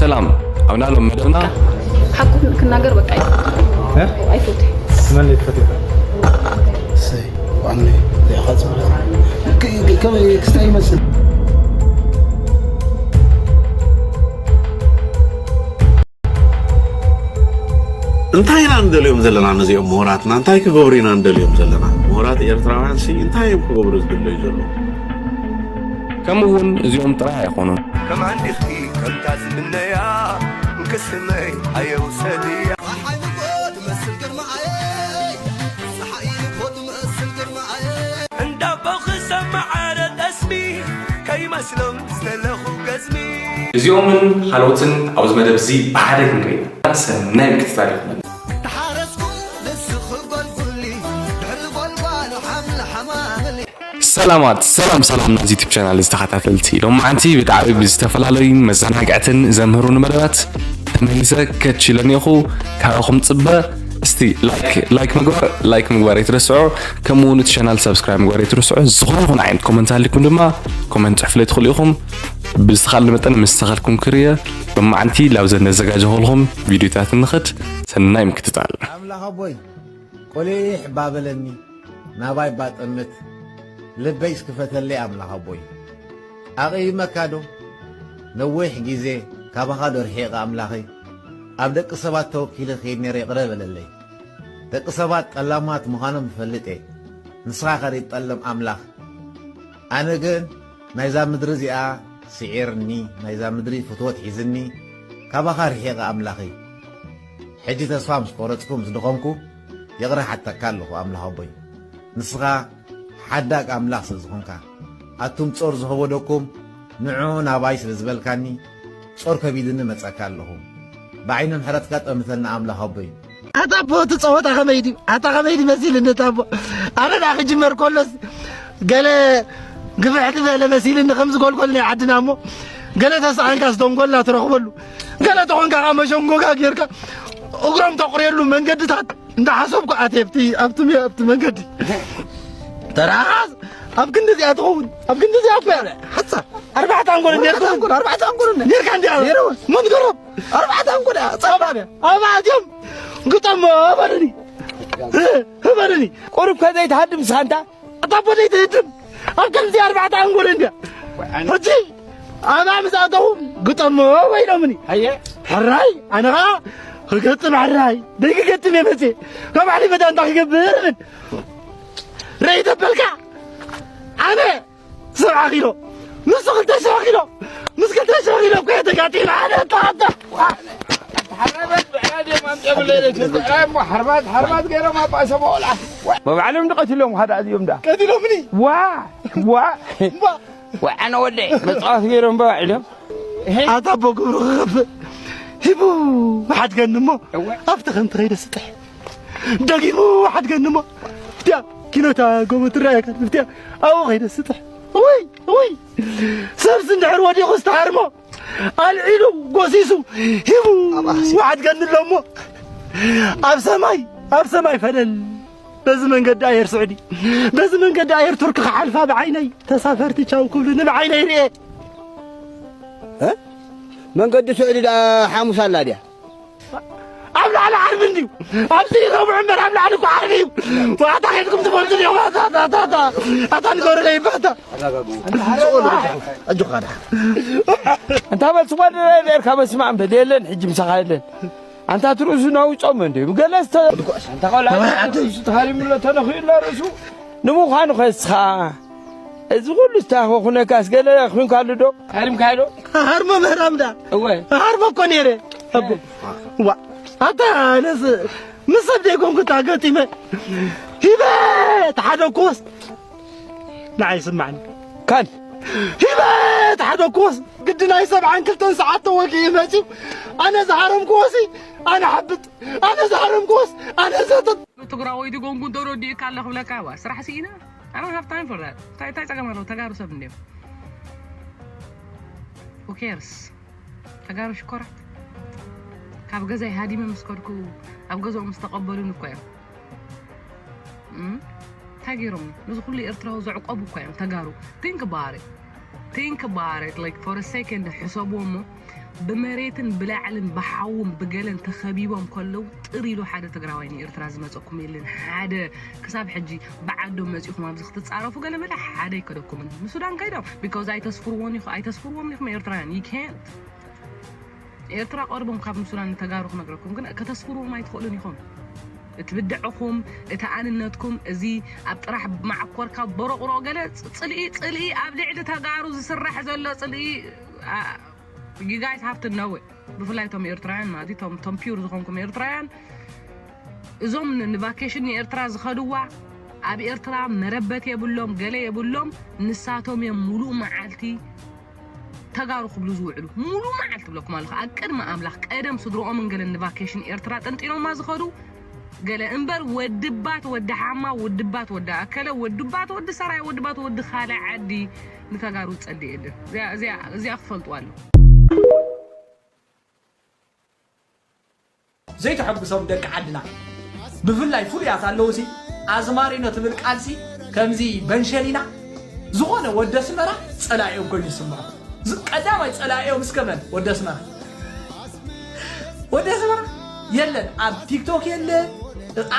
ሰላም፣ ኣብ ናሎም መደብና ሓቁ ክናገር በቃ ኣይፈቱ። እ? ኣይፈቱ። መን ይፈትሕ? እሰይ ዋኒ ዚኣኻ ፅቡቅ ከመይ ክስታይ ይመስል? እንታይ ኢና ንደልዮም ዘለና ነዚኦም ምሁራትና? እንታይ ክገብሩ ኢና ንደልዮም ዘለና? ምሁራት ኤርትራውያን ሲ እንታይ እዮም ክገብሩ ዝደለዩ ዘለዉ? ከምኡ እውን እዚኦም ጥራይ ኣይኾኑን። ከማን ዲኺ ከምታ ዝምነያ ቅስመይ ኣየውሰድያ ፀሓይ እኮ ትመስል ግርማኣየ ፀሓይ እኮ ትመስል ግርማኣየ እንዳቦ ክሰማዓረ ጠስሚ ከይመስሎም ዝደለኹ ገዝሚ እዚኦምን ካልኦትን ኣብዚ መደብ እዚ ብሓደ ክንርኢ ኢና። ሰናይ ምክትታል ይኹነልና። ተሓረስኩ ንስኺ ጎልጉሊ ድሕሪ ጎልጓሉ ሓምሊ ሓማምሊ ሰላማት ሰላም ሰላም ናዚ ዩቱብ ቻናል ዝተኸታተልቲ ሎማዓንቲ ብጣዕሚ ብዝተፈላለዩ መዘናግዕትን ዘምህሩን መደባት ተመሊሰ ከች ኢለኒኹ። ካብኹም ፅበ እስቲ ላይክ ላይክ ምግባር ላይክ ምግባር ኣይትረስዑ። ከምኡ እውን እቲ ቻናል ሳብስክራይብ ምግባር ኣይትረስዑ። ዝኾነ ይኹን ዓይነት ኮመንት ኣሊኩም ድማ ኮመንት ፅሕፍለይ ትኽእሉ ኢኹም። ብዝተኻለ መጠን ምስተኻልኩም ክርየ ሎማዓንቲ ላብዘን ነዘጋጀኹልኹም ቪዲዮታት ንኽድ። ሰናይ ምክትታል። ኣምላኽ ኣቦይ ቆሊሕ ባበለኒ ናባይ ባጠምት ልበይ እስክፈተለይ ኣምላኽ ኣቦይ ኣቕይመካ ዶ ነዊሕ ግዜ ካባኻ ዶ ርሒቐ ኣምላኸይ ኣብ ደቂ ሰባት ተወኪለ ከይድ ነይረ ይቕረ በለለይ ደቂ ሰባት ጠላማት ምዃኖም እፈልጥ እየ ንስኻ ኸሪድ ጠለም ኣምላኽ ኣነ ግን ናይዛ ምድሪ እዚኣ ስዒርኒ ናይዛ ምድሪ ፍትወት ሒዝኒ ካባኻ ርሒቐ ኣምላኸይ ሕጂ ተስፋ ምስ ቆረጽኩ ምስ ደኸምኩ ይቕረ ሓተካ ኣለኹ ኣምላኽ ኣቦይ ንስኻ ሓዳግ ኣምላኽ ስለ ዝኾንካ ኣቱም ጾር ዝኸበደኩም ንዑ ናባይ ስለ ዝበልካኒ ጾር ከቢድኒ መጸካ ኣለኹ ብዓይኒ ምሕረትካ ጠምተና ኣምላኽ ኣቦይ ኣታ ኣቦ እቲ ጸወታ ከመይ ድዩ ኣታ ከመይ ድዩ መሲልኒ እታ ኣቦ ኣነ ደኣ ክጅመር ከሎስ ገለ ግፍሕ ዝበለ መሲልኒ ከምዚ ጎልጎል ናይ ዓድና እሞ ገለ ተሰኣንካ ዝተንጎልና ትረኽበሉ ገለ ተኾንካ ከዓ መሸንጎጋ ጌርካ እግሮም ተቑርየሉ መንገድታት እንዳሓሰብኩ ኣትየ ኣብቲ ኣብቲ ኣብቲ መንገዲ ተረኻስ ኣብ ክንዲ እዚኣ ትኸውን ኣብ ክንዲ እዚኣ እኮ እያ ሓፃር ኣርባዕተ ኣንጎል እንዴ ኣርባዕተ ኣንጎል ኣርባዕተ ኣንጎል እንዴ ኔርካ እንዴ ምን ገረብ ኣርባዕተ ኣንጎል እያ ጸባብ እያ ኣብ ኣትዮም ግጠሞ በልኒ በልኒ ቁሩብ ከዘይትሃድም ስኻ እንታ ኣታ ቦደይ ትህድም ኣብ ከምዚ ኣርባዕተ ኣንጎል እንዴ ሕጂ ኣባ ምስ ኣተኹ ግጠሞ ወይ ኢሎምኒ ኣየ ሕራይ ኣነ ኸዓ ክገጥም ሕራይ ደይክገጥም እየ መፅየ ካብ ባዕለይ መዳ እንታይ ክገብር እብል ርእይ ተበልካ ኣነ ሰብዓ ኪሎ ንሱ ክልተ ሽሕ ኪሎ ምስ ክልተ ሽሕ ኪሎ እኮ እየ ተጋጢመ ኣነ ኣታ ኣታ ሓርባት ብዕራድ እዮም ኣምፅኦም ለይለች ብዕራድ እሞ ሓርባት ሓርባት ገይሮም ኣባእሰሞ ቆልዓ መባዕሎም ድቀትሎም ሓደ ኣዚኦም ዳ ቀትሎምኒ ዋ ዋ ወዓነ ወደ መፅዋት ገይሮም በባዒሎም ኣታ ኣቦ ግብሩ ክኸፍእ ሂቡ ሓድገኒ እሞ ኣብቲ ከምቲ ከይደ ስጥሕ ደጊሙ ሓድገኒ እሞ ብትያ ኪኖታ ጎቦ ትረኣየካ ብትያ ኣብኡ ከይደ ስጥሕ ወይ ወይ ሰብሲ እንድሕር ወዲቑ ዝተሃርሞ ኣልዒሉ ጎሲሱ ሂቡ ሓድገኒ ኣሎ እሞ ኣብ ሰማይ ኣብ ሰማይ ፈለል በዚ መንገዲ ኣየር ስዑዲ በዚ መንገዲ ኣየር ቱርኪ ክሓልፋ ብዓይነይ ተሳፈርቲ ቻው ክብሉኒ ብዓይነይ ርኤ መንገዲ ስዑዲ ደኣ ሓሙስ ኣላ ድያ ኣብ ላዕሊ ዓርቢ እንድዩ ኣብዚ ረቡዕ እምበር ኣብ ላዕሊ እኮ ዓርቢ እዩ ዋታ ከድኩም ትፈልጡ ዲኹም ኣታ ንገሩለይ ባታ ኣጆኻ ደሓ እንታ በል ስጓድ ኔርካ መስማዕ እምበል የለን ሕጂ ምሳኻ የለን ኣንታ ትርእሱ ናውጾም እንዲ ገለ ኣንታ ቆልዓ ተሃሪሙሎ ተነኺኡሎ ርእሱ ንምዃኑ ኸስኻ እዚ ኩሉ ዝተኸኹነካስ ገለ ኩንካሉ ዶ ሃሪምካዮ ዶ ሃርሞ ምህራም ዳ እወ ሃርሞ እኮ ነይረ ኣቦ ዋ ኣታ ኣነስ ምስ ሰብ ደይኮንኩ እታ ገጢመ ሂበ ተሓደኩስ ንዓይ ስማዕኒ ካን ሂበ ተሓደኩስ ግዲ ናይ ሰብዓን ክልተን ሰዓት ተወጊኡ መፂኡ ኣነ ዝሃረምክዎሲ ኣነ ሓብጥ ኣነ ዝሃረምክዎስ ኣነ ዘጥጥ ትግራወይቲ ጎንጉ ተረዲእካ ኣለ ክብለካ ዋ ስራሕ ስኢና ኣና ሃብ ታይም ፎር ዳት እንታይ እንታይ ፀገም ኣለዎ ተጋሩ ሰብ እንድዮም who cares ተጋሩ ሽኮራት ካብ ገዛይ ሃዲመ ምስ ከድኩ ኣብ ገዛኦም ዝተቐበሉን እኮ እዮም እንታይ ገይሮም ነዚ ኩሉ ኤርትራዊ ዘዕቆቡ እኮ እዮም ተጋሩ think about it Think about it, like, for a second ሕሰብዎ እሞ፣ ብመሬትን ብላዕልን ብሓውን ብገለን ተኸቢቦም ከለዉ ጥር ኢሉ ሓደ ትግራዋይ ንኤርትራ ዝመፀኩም የለን። ሓደ ክሳብ ሕጂ ብዓዶም መፂኹም ኣብዚ ክትፃረፉ ገለ መለ ሓደ ኣይከደኩምን። ንሱዳን ከይዶም because ኣይተስፍርዎን ኢኹ ኣይተስፍርዎም ኢኹም ኤርትራውያን you can't። ኤርትራ ቀርቦም ካብ ንሱዳን ንተጋሩ ክነግረኩም ግን ከተስፍርዎም ኣይትኽእሉን ኢኹም። እቲ ብድዕኹም እቲ ኣንነትኩም እዚ ኣብ ጥራሕ ማዕኮርካ በሮቕሮ ገለ ጽ- ጽልኢ ጽልኢ ኣብ ልዕሊ ተጋሩ ዝስራሕ ዘሎ ጽልኢ you guys have to know it። ብፍላይ እቶም ኤርትራውያን ማለት እዩ፣ እቶም ፒውር ዝኾንኩም ኤርትራውያን እዞም ንቫኬሽን ንኤርትራ ዝኸድዋ ኣብ ኤርትራ መረበት የብሎም ገለ የብሎም። ንሳቶም እዮም ሙሉእ መዓልቲ ተጋሩ ክብሉ ዝውዕሉ ሙሉ መዓልቲ ብለኩም ኣለኹ ኣብ ቅድሚ ኣምላኽ ቀደም ስድርኦምን ገለን ንቫኬሽን ኤርትራ ጠንጢኖማ ዝኸዱ ገለ እምበር ወድባት ወዲ ሓማ ውድባት ወዲ ኣከለ ወድባት ወዲ ሰራይ ወድባት ወዲ ካልእ ዓዲ ንተጋሩ ዝጸልእ የለን። እዚኣ ክፈልጡ ኣሎ። ዘይተሐጉሶም ደቂ ዓድና ብፍላይ ፍሉያት ኣለውሲ ኣዝማሪኖ ትብል ቃልሲ ከምዚ በንሸሊና ዝኾነ ወዲ ኣስመራ ጸላኢኦም ኮይኑ ይስምዖ። ቀዳማይ ጸላኢኦም እስከ መን? ወዲ ኣስመራ። ወዲ ኣስመራ የለን፣ ኣብ ቲክቶክ የለን፣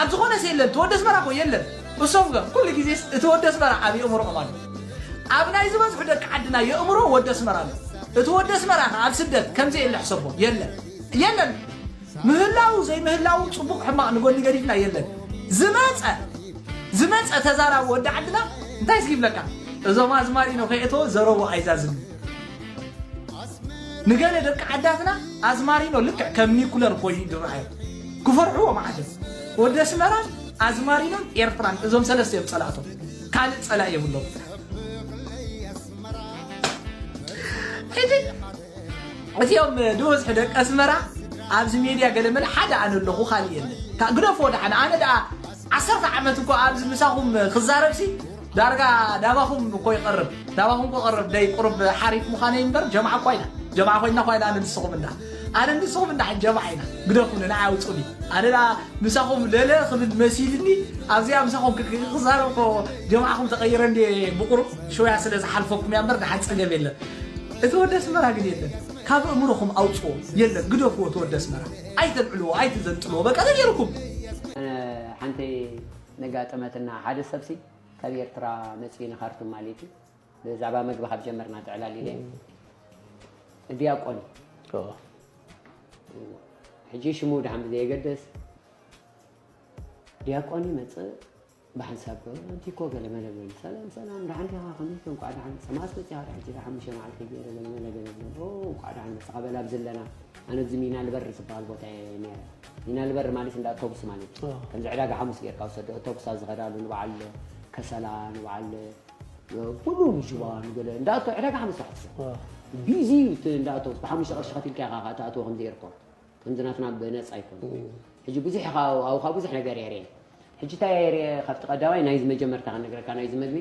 ኣብ ዝኾነስ የለን። እቲ ወዲ ኣስመራ እኮ የለን። እሶም ከ ኩሉ ግዜስ እቲ ወዲ ኣስመራ ኣብ የእምሮኦም ኣሎ። ኣብ ናይ ዝበዝሑ ደቂ ዓድና የእምሮ ወዲ ኣስመራ ኣሎ። እቲ ወዲ ኣስመራ ከ ኣብ ስደት ከምዘየለ ሕሰቦ። የለን፣ የለን። ምህላው ዘይምህላው ጽቡቕ ሕማቕ ንጎኒ ገዲፍና የለን። ዝመጸ ዝመጸ ተዛራቢ ወዲ ዓድና እንታይ እስኪ ይብለካ? እዞም ኣዝማሪኖ ከየእተወ ዘረቡ ኣይዛዝምን። ንገለ ደቂ ዓዳትና ኣዝማሪኖ ልክዕ ከም ኒኩለር ኮይኑ ይረኣዮም። ክፈርሕዎም ዓጀብ። ወዲ ኣስመራን ኣዝማሪኖን ኤርትራን እዞም ሰለስተ እዮም ጸላእቶም። ካልእ ጸላኢ የብሎም። ሕጂ እዚኦም ዝበዝሑ ደቂ ኣስመራ ኣብዚ ሜድያ ገለመለ ሓደ ኣነ ኣለኹ ካልእ የለን። ግደፎ ደሓን ኣነ ደኣ ዓሰርተ ዓመት እኮ ኣብዚ ምሳኹም ክዛረብሲ ዳርጋ ናባኹም እኮ ይቐርብ ናባኹም እኮ ቀርብ ደይ ቁርብ ሓሪፍ ምዃነይ እምበር ጀምዓ እኳ ኢና ጀምዓ ኮይና እኳ ኢና ኣነ ንስኹም እንዳ ኣነ ንስኹም እንዳ ጀምዓ ኢና ግደፉኒ ንዓይ ኣውፁኒ ኣነ ደኣ ምሳኹም ለለ ክብል መሲልኒ ኣብዚኣ ምሳኹም ክዛረብ እኮ ጀምዓኹም ተቐይረ እንዴ ብቁሩብ ሽውያ ስለ ዝሓልፈኩም እያ እምበር ደሓን ፀገም የለን እቲ ወዲ ኣስመራ ግን የለን ካብ ኣእምሮኹም ኣውፅዎ የለን ግደፍዎ እቲ ወዲ ኣስመራ ኣይተልዕልዎ ኣይትዘንጥልዎ በቃ ተገይርኩም ሓንቲ ነጋጠመትና ሓደ ሰብሲ ካብ ኤርትራ መፅኡ ንካርቱም ማለት እዩ ብዛዕባ መግቢ ካብ ጀመርና ተዕላሊለ ዲያቆን ሕጂ ሽሙ ድሓን ብዘየገድስ ዲያቆን ይመፅእ ብሓንሳብ ኣንቲ እኮ ገለ መለ ብለኒ ሰላም ሰላም ደሓን ዲኻ ከመይ ከ እንኳዕ ደሓን መፃ መዓስ መፂኻ ሕጂ ሓሙሽተ መዓልቲ ገይረ ገለ መለ ገለ ብለኒ ኦ እንኳዕ ደሓን መፃኻ በል ኣብዚ ኣለና ኣነ ኣብዚ ሚና ልበር ዝበሃል ቦታ እየ ነይረ ሚና ልበር ማለት እንዳ ኣውቶቡስ ማለት እዩ ከምዚ ዕዳጋ ሓሙስ ጌርካ ውሰዶ ኣውቶቡስ ኣብ ዝኸዳሉ ንበዓል ከሰላ ንበዓል ኩሉ ንጅባ ንገለ እንዳ ኣቶ ዕዳጋ ሓሙስ ትሕስብ ቢዚ እዩ እቲ እንዳ ኣውቶቡስ ብሓሙሽተ ቅርሺ ከፊልካ ኢኻ ትኣትዎ ከምዚ ኤርፖርት ከምዚ ናትና ብነፃ ኣይኮነ ሕጂ ብዙሕ ኢኻ ኣብኻ ብዙሕ ነገር የርየ ሕጂ እንታይ የርየ ካብቲ ቀዳማይ ናይዚ መጀመርታ ክነግረካ ናይዚ መግቢ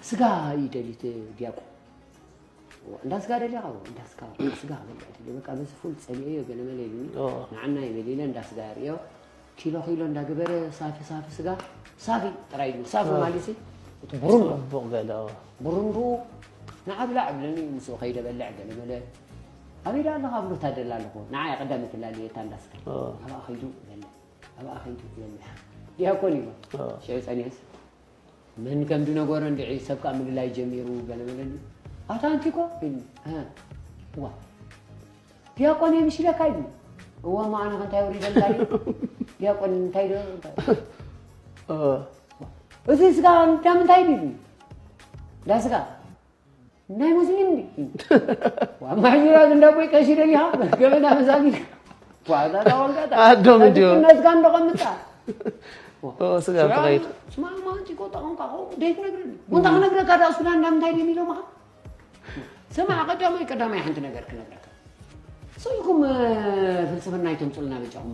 ስጋ እዩ ደልዩ እቲ ዲያቆን እንዳ ስጋ ደልያ ካብ እንዳ ስጋ ስጋ ክበልዕ ደልየ በቃ በዚ ፉል ፀሊኤዮ ገለመለ ኢሉኒ ንዓና ይበል ኢለ እንዳ ስጋ የርእዮ ኪሎ ኪሎ እንዳገበረ ሳፊ ሳፊ ስጋ ሳፊ ጥራይ ኢሉ ሳፊ ማለት ሲ እቲ ብሩንዶ ጽቡቕ ገለ ብሩንዶ ንዓ ብላዕ ብለኒ ምስኡ ከይደ በልዕ ገለመለ ኣበይ ደኣ ኣለኻ ብሎ ታደላ ኣለኹ ንዓ ቀዳመ ትላሊ እታ እንዳ ስጋ ኣብኣ ከይዱ በልዕ ኣብኣ ከይዱ በልዕ ዲያቆን እዩ ሽዑ ጸኒሕስ መን ከም ድነገሮ እንድዒ ሰብ ከኣ ምልላይ ጀሚሩ ገለ በለኒ ኣታ ኣንቲ እኮ ኢሉኒ ዋ ዲያቆን እየ ምሽ ኢለካ ኢሉኒ እዋ እሞ ኣነ ከ እንታይ ወሪደልካ ድዩ ዲያቆን እንታይ ዶ እዚ ስጋ እንዳ ምንታይ ድዩ ኢሉኒ እንዳ ስጋ ናይ ሙስሊም ድዩ ኣማሕጅራት እንዳ ቦይ ቀሺ ደሊኻ ገበና መዛጊ ጓዕዛታ ወልጋታ ኣዶም እንዲዮ ነዝጋ እንዶ ከምጣ ስጋ ተኸይድ ስማ ማንቲ ኮታ ኾንካ ኸው ደይ ትነግረኒ ወንታ ክነግረካ ዳ ሱዳን እንዳ ምንታይ ድዩ ኢሎምኻ ስማ ቀዳማይ ቀዳማይ ሓንቲ ነገር ክነግረካ ሰኢልኩም ፍልስፍና ኣይተምፅልና በጃኹም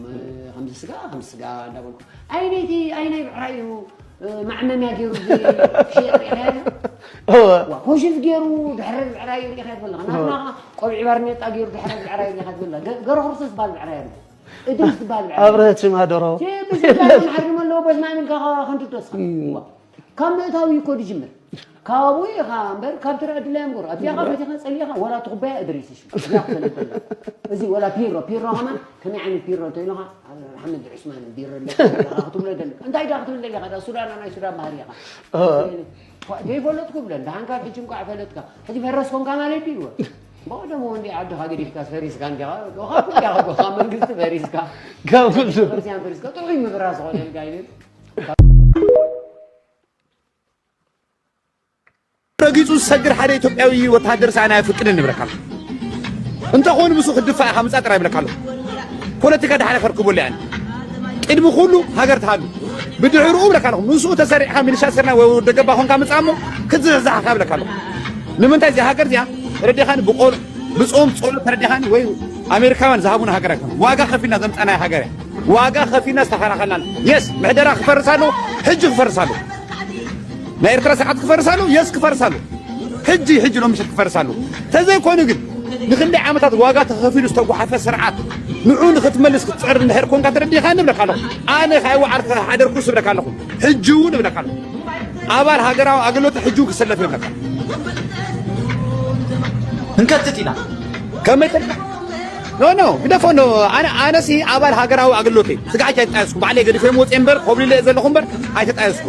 ከምዚ ስጋ ከምዚ ስጋ እንዳበልኩም ኣይነይቲ ኣይናይ ብዕራይ እዩ መዕመምያ ገይሩ ሽየጥ ሪእኻዮ ኮሽፍ ገይሩ ድሕሪ ብዕራይ ሪእኻ ትበላ ናትና ቆቢዕ ባርኔጣ ገይሩ ድሕሪ ብዕራይ ሪእኻ ትበላ ገረ ክርስቶስ ዝበሃል ብዕራይ ኣሎ እድሪስ ዝበሃል ብዕራይ ኣብረህት ሽማደሮ ብዝብላን ሓርድሞ ኣለዎ በዝማእምልካ ከንትዶስካ ካብ ምእታዊ እኮ ድጅምር ካብኡ ኢኻ እምበር ካብ ትረአ ድላዮም ገሩ ኣብዚኣ ካብ ፈቲኻ ጸሊኻ ወላ ትኹበያ እድሪስ ሽም እዚኣ ክፈልጥ ከሎ እዚ ወላ ፒሮ ፒሮ ከማን ከመይ ዓይነት ፒሮ እንተ ኢሉኻ ሓመድ ዑስማን ቢሮ ኣለካ ክትብሎ ደለካ እንታይ ዳ ክትብል ደለካ ዳ ሱዳን ናይ ሱዳን ባህሪ ኢኻ ዘይፈለጥኩ ብለን ደሓንካ ሕጂ እንኳዕ ፈለጥካ ሕጂ ፈረስ ኮንካ ማለት ድዩ በቐደሙ እንዲ ዓድኻ ገዲፍካ ፈሪስካ እንዲኻ ካብ ኩሉ ኢኻ ካብ መንግስቲ ፈሪስካ ካብ ኩሉ ቤተክርስትያን ፈሪስካ ጥዑይ ምፍራስ ዝኾነ ኢልካ ይብል ረጊጹ ዝሰግር ሓደ ኢትዮጵያዊ ወተሃደር ሰኣን ኣየፍቅድን ይብለካ ኣሎ። እንተኾይኑ ምስኡ ክድፋእ ኢኻ ምጻእ ጥራይ ይብለካ ኣሎ። ፖለቲካ ድሓረ ከርክበሉ እየ ኣነ። ቅድሚ ኩሉ ሃገር ትሃሉ። ብድሕርኡ እብለካ ኣለኹ። ምስኡ ተሰሪዕካ ሚሊሻ ስርናይ ወይ ወዲ ገባ ኮንካ ምጻእ እሞ ክትዝሕዛሕ ኢኻ እብለካ ኣለኹ። ንምንታይ እዚኣ ሃገር እዚኣ ተረዲኻኒ ብቆል ብጾም ጸሎት ተረዲኻኒ ወይ ኣሜሪካውያን ዝሃቡና ሃገር ኣይኮነን። ዋጋ ከፊልና ዘምጻናያ ሃገር እያ። ዋጋ ከፊልና ዝተኸላኸልናን የስ ምሕደራ ክፈርስ ኣለዎ፣ ሕጂ ክፈርስ ኣለዎ። ናይ ኤርትራ ስርዓት ክፈርስ ኣለዎ፣ የስ ክፈርስ ኣለዎ። ሕጂ ሕጂ ሎሚ ምሸት ክፈርስ ኣለዎ። ተዘይኮይኑ ግን ንክንደይ ዓመታት ዋጋ ተኸፊሉ ዝተጓሓፈ ስርዓት ንዑ ንክትመልስ ክትጸር እንድሕር ኮንካ ተረዲኻ ንብለካ ኣለኹ። ኣነ ካይወዓር ሓደርኩ ስብለካ ኣለኹ። ሕጂ እውን እብለካ ኣለኹ። ኣባል ሃገራዊ ኣገልግሎት ሕጂ እውን ክሰለፍ ይብለካ። እንከትት ኢና ከመይ ተልካ ኖ ኖ ግደፎ ኖ ኣነ ኣነሲ ኣባል ሃገራዊ ኣገልግሎት እየ። ስጋዕ ኣይተጣየስኩ ባዕለይ ገዲፈ ወፅየ እምበር ኮብሊለ እየ ዘለኹ እምበር ኣይተጣየስኩ።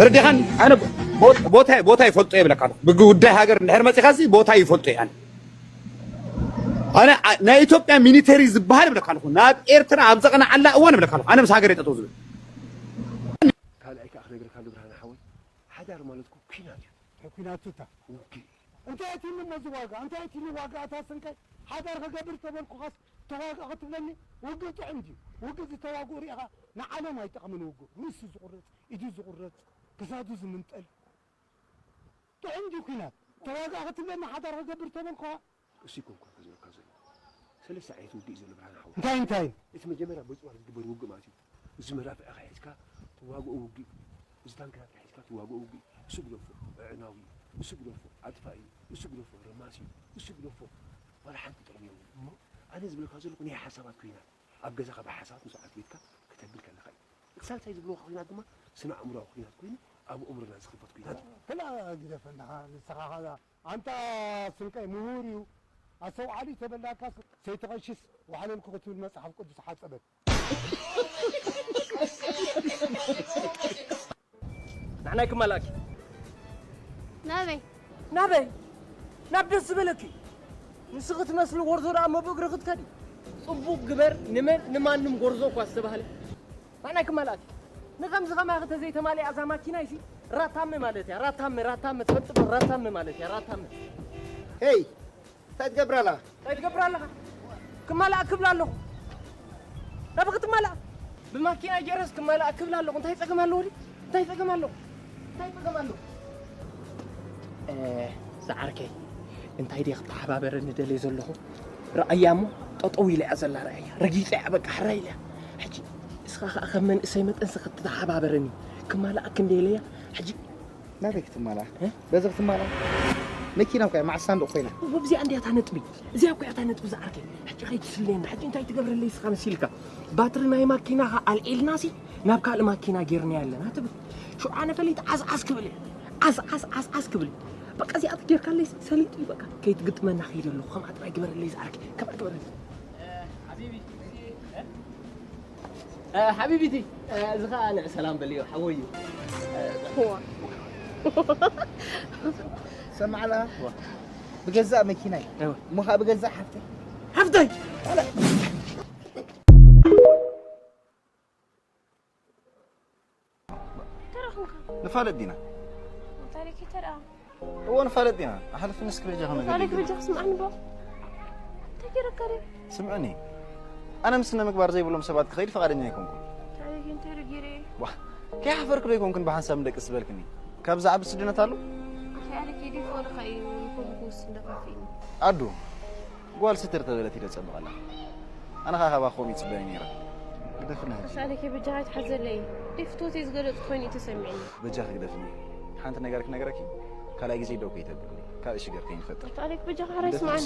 ርዲኻን ኣነ ቦ- ቦታ ቦታ ይፈልጦ እየ ብለካ ኣለኹ። ብጉዳይ ሃገር እንድሕር መፂኻሲ ቦታ ይፈልጦ እየ ኣነ። ኣነ ኣ- ናይ ኢትዮጵያ ሚሊተሪ ዝበሃል ብለካ ኣለኹ። ናብ ኤርትራ ኣብ ዘቕናዓላ እዋን ብለካ ኣለኹ። ኣነ ምስ ሃገር የጠጠው ዝብል ካልኣይ ከዓ ክነግረካ ኣሎ ብርሃነ ሓወይ ሓዳር ማለት እኮ ኲናት እዩ። ኲናት ቱታ ውግእ እንታይ ኣትኒ እሞ እዚ ዋጋ እንታይ ኣትኒ ዋጋ ኣታ ስንቀይ ሓዳር ክገብር ተበልኩኻስ ተዋጋ ክትብለኒ ውግእ ጥዕም ድዩ ውግእ ዝተዋግኡ ሪኢኻ ንዓለም ኣይጠቕምን ውግእ ርእሱ ዝቑረፅ ኢዱ ዝቑረፅ ክሳዱ ዝምንጠል ጥዕም ድዩ ኲናት ተዋጋ ክትብለኒ ሓዳር ክገብር ተበልኩኻ እሱ ይኮንኩ ዝብለካ ዘሎ ሰለስተ ዓይነት ውግእ እዩ ዘሎ ብርሃን ሓወይ እንታይ እንታይ እቲ መጀመርያ በፅዋር ዝግበር ውግእ ማለት እዩ እዚ መዳፍዕኻ ሒዝካ ትዋግኦ ውግእ እዩ እዚ ታንክታትካ ሒዝካ ትዋግኦ ውግእ እዩ እሱ ግደፎ ኣዕናዊ እዩ እሱ ግደፎ ኣጥፋኢ እዩ እሱ ግደፎ ረማሲ እዩ እሱ ግደፎ ዋላ ሓንቲ ጥቕሚ የብሉን እሞ ኣነ ዝብለካ ዘለኹ ናይ ሓሳባት ኩናት ኣብ ገዛኻ ብሓሳባት ምስ ዓትቤትካ ክተብል ከለኻ እዩ ክሳብ እንታይ ዝብልዎ ኩናት ድማ ስነ ኣእምሮዊ ኩናት ኮይኑ ኣብ ኣእምሮና ዝኽፈት ኩናት እዩ ክላ ግደፈና ንስኻ ኣንታ ስንቀይ ምሁር እዩ ኣስተውዓሊ ተበላካ ሰይተቐሽስ ዋሕለልኩ ክትብል መፅሓፍ ቅዱስ ሓፀበት ንዓናይ ክመላእኪ ናበይ ናበይ ናብ ደስ ዝበለኪ ንስኺ ትመስሊ ጎርዞ ደኣ እሞ ብእግሪ ክትከዲ ጽቡቕ ግበር ንመን ንማንም ጎርዞ እኳ ዝተባህለ ንዓናይ ክመላእኪ ንከምዚ ከማኺ ተዘይተማሊኣ እዛ ማኪና ይሲ ራታመ ማለት እያ ራታመ ራታመ ትፈልጥ ዶ ራታመ ማለት እያ ራታመ ሄይ እንታይ ትገብር ኣለኻ? እንታይ ትገብር ኣለኻ? ክማላእ ክብል ኣለኹ። ናብ ክትማላእ ብማኪና ጌረስ ክማላእ ክብል ኣለኹ። እንታይ ጸገም ኣለዎ ድዩ? እንታይ ጸገም ኣለዎ? እንታይ ጸገም ኣለዎ? ዝዓርከይ እንታይ ድየ ክተሓባበረኒ ደልየ ዘለኹ? ረኣያ እሞ ጠጠው ኢላ እያ ዘላ ረኣያ። ረጊጸ እያ በቃ ሕራይ ኢላ። ሕጂ እስኻ ኸኣ ከም መንእሰይ መጠንሲ ክትተሓባበረኒ ክማላእ ክንደየለያ ሕጂ ናበይ ክትማላ? በዚ ክትማላ? መኪና እኮ እያ መዓስ ሳንዱቕ ኮይና። ወብዚኣ እንድያ እታ ነጥቢ። እዚኣ እኮ እያ እታ ነጥቢ ዝዓርከይ። ሕጂ ከይትስልየና። ሕጂ እንታይ ትገብረለይ ስኻ መሲልካ? ባትሪ ናይ ማኪናኻ ኣልዒልናሲ ናብ ካልእ ማኪና ጌርናያ ኣለና ትብል። ሽዑ ኣነ ፈሊጥ ዓስዓስ ክብል እየ። ዓስዓስ ዓስዓስ ክብል እየ። በቃ እዚኣ ተጌርካለይ ሰሊጡ እዩ በቃ። ከይትግጥመና ከይደ ኣለኹ። ከምኣ ጥራይ ግበረለይ ዝዓርከይ። ከምኣ ግበረለይ። ሓቢቢ ሓቢቢቲ እዚ ኸዓ ንዕ ሰላም በልዮ ሓወዩ ሰማዕላ ብገዛእ መኪናይ እሞ ከዓ ብገዛእ ሓፍተይ ሓፍተይ ንፋለጥ ዲና ታሪክ ተረኣ እዎ ንፋለጥ ዲና ኣሕልፍኒ እስኪ በጃ ከመ ታሪክ በጃ ክስምዓኒ ዶ እንታይ ገይረካ ድዩ ስምዕኒ ኣነ ምስ ስነ ምግባር ዘይብሎም ሰባት ክኸይድ ፍቓደኛ ኣይኮንኩን ታሪክ እንታይ ርጊረ ዋ ከይሓፈርክ ዶ ኣይኮንክን ብሓንሳብ ንደቅስ ዝበልክኒ ካብ ዝዓቢ ስድነት ኣሎ ታሪክ ይዲ ፎርኻ እዩ ንኹሉ ክውስን ደፋፊእኒ ኣዱ ጓል ስትር ተበለት ኢለ ጸብቐላ ኣነ ኸዓ ካባኻ ከምኡ ይጽበ ነይረ ግደፍና ሕጂ ኣሳለኪ በጃኻ ኣይትሓዘለይ ደይ ፍትወተይ ዝገለጽ ኮይኑ እዩ ተሰሚዕኒ በጃኺ ግደፍኒ ሓንቲ ነገር ክነግረኪ ካልኣይ ግዜ ደው ከይተብልኒ ካልእ ሽግር ከይንፈጥር ኣሳለኪ በጃኻ ሕራይ ስምዓኒ